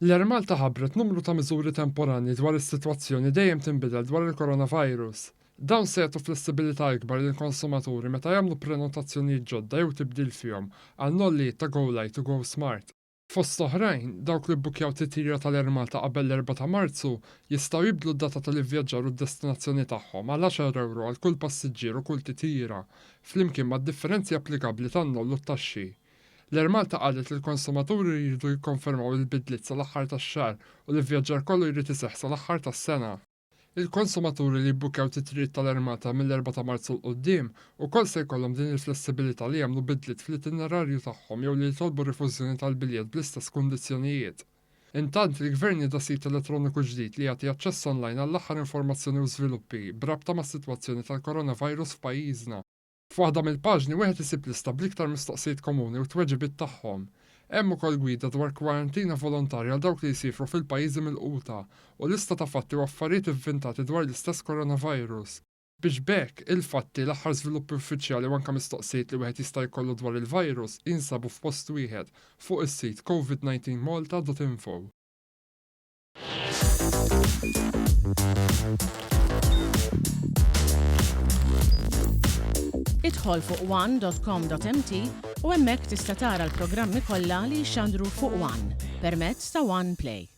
L-Air Malta ħabbret numru ta' miżuri temporanji dwar is-sitwazzjoni dejjem tinbidel dwar il-coronavirus. Dawn se jagħtu flessibilità ikbar lill-konsumaturi meta jagħmlu prenotazzjonijiet ġodda jew tibdil fihom għal nollijiet ta' GoLite u GoSmart. Fost oħrajn, dawk li bbukkjaw titjira tal-Air Malta qabel l-erbgħa ta' Marzu jistgħu jibdlu d-data tal-ivvjaġġar u d-destinazzjoni tagħhom għal għaxar ewro għal kull passiġġier u kull titjira, flimkien mad-differenzi applikabbli tan-noll u t-taxxi. L-Air Malta qalet li l-konsumaturi jridu jikkonfermaw il-bidliet sal-aħħar tax-xahar u l-ivvjaġġar kollu jrid iseħħ sal-aħħar tas-sena. Il-konsumaturi li jibbukkjaw titjiriet tal-Air Malta mill-erbgħa ta' Marzu 'l quddiem ukoll se jkollhom din il-flessibilità li jagħmlu bidliet fl-itinerarju tagħhom jew li jitolbu rifużjoni tal-biljett bl-istess kundizzjonijiet. Intant, il-Gvern nieda sit elettroniku ġdid li jagħti aċċess online għall-aħħar informazzjoni u żviluppi b'rabta mas-sitwazzjoni tal-coronavirus f'pajjiżna. F'waħda mill-paġni wieħed isib lista bl-iktar mistoqsijiet komuni u t-tweġibiet tagħhom. Hemm ukoll gwida dwar kwarantina volontarja għal dawk li jsiefru fil-pajjiżi milquta u lista ta' fatti u affarijiet ivvintati dwar l-istess coronavirus. Biex b'hekk, il-fatti, l-aħħar żviluppi uffiċjali u anke mistoqsijiet li wieħed jista' jkollu dwar il-virus jinsabu f'post wieħed, fuq is-sit covid19malta dot info. Idħol fuq one.com.mt u hemmhekk tista' tara l-programmi kollha li jixxandru fuq One permezz ta' One Play.